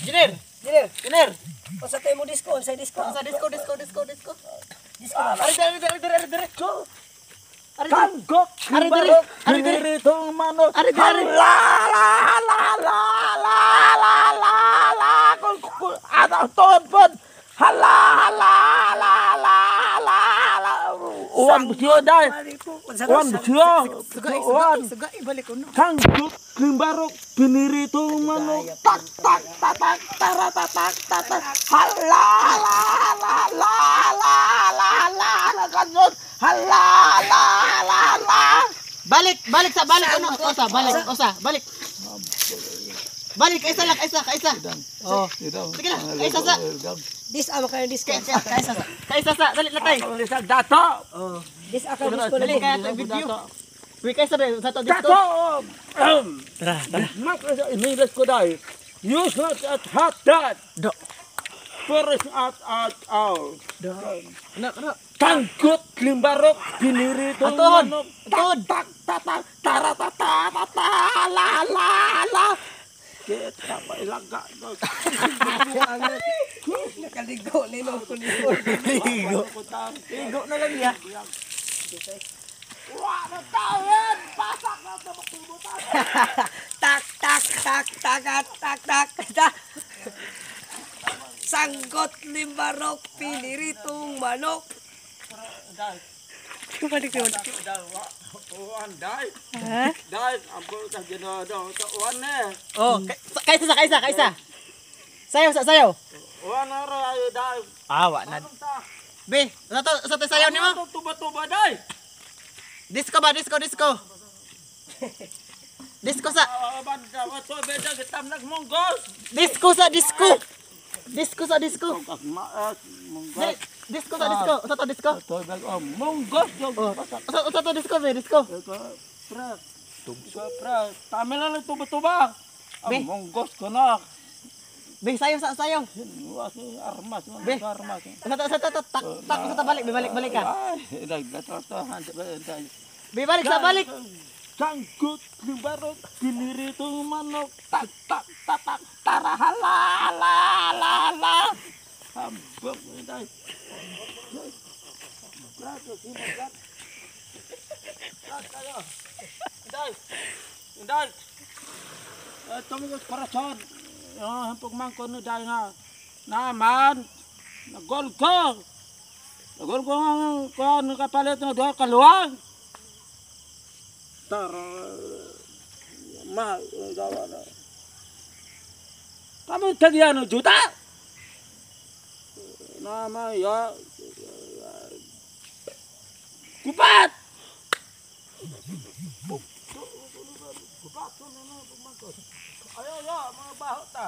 Engineer. Engineer. Engineer. Unsa tayo mo disco? Unsay disco? Sa disco, disco, disco, disco. Disco ba? Ari ari ari ari ari ari. Ari Tanggot Ari, diri. limbarok Ari, diri. biniritong manok. Ari, diri. La la la la la la la la kul kul ada ton. Hala hala la la la la. Uwan busio dai. Uwan busio. Sugai, Uwan. sugai, sugai balik uno. Tanggut limbarok biniritong manok. Tak tak tatak tara tatak tatak. Hala la la la la la la la kanyot. Hala la la la. Balik, balik sa balik uno. Osa, balik, osa, balik. Balik, kaisa lang, kaisa, kaisa. Oh. Sige na, kaisa sa. Dis ama kayo disco. Kaisa, kaisa sa. Kaisa sa, dali latay. Dato. Oh. Dis aka disco Dali lagi. kaya to video. Uy, kaisa ba sa to disco. Dato. Tara, tara. Mak in English ko dahil. Use not at hot that. Do. First at at all. Do. Ano, ano? Tanggut limbarok biniritong Atuhod. manok. Atuhod. Tak tak tak tara ta ta ta ta la la la. Kita pa ilaga. Nakaligo nilo ko ligo. Ligo. Ligo na lang niya. Wa na tawin. Pasak na sa makubutan. Tak tak tak tak tak tak tak. Sanggot limbarok piniritong manok. Balik naman. Uwan dai. Ha? Dai ambo ta ginado ta uwan ne. Oh, kaisa sa, kaisa, kaisa. Sayaw sa, sayaw. Uwan na ra ayo dai. Ah, wa na. Be, sa to sayaw nimo? Tuba-tuba dai. Disco ba, disco, disco. Disco sa, Banda wato beda kitam nag monggol. Disco sa, disco. Disco sa, disco. Maas monggol. Dali, disco sa, disco. Usa to disco. To monggol. Oh, usa, usa to disco, be, disco. Pre. Pre, tama lang tuba-tuba. Be. Ang monggos ko na. Be, sayaw sa, sayaw. Was armas, Be. armas. Usa to, tak, tak, usa to balik, be, balik, balik ka. Ay, nagtatrato. Be, balik sa, balik. Sanggut limbarok biniritong manok. Tak tak tatak tara hala la la la. Hambog dai. Brato sino brat. Brat kayo. Dai. Dai. Tumugos corazon. Oh, hampog man ko no dai nga. Naman. Nagol ko. Nagol ko ang kuan kapalit ng duha kaluwang. Tara ma gawa na. Kamu tagiano juta. Nama ya kupat. Kupat ayo ya mga baho ta.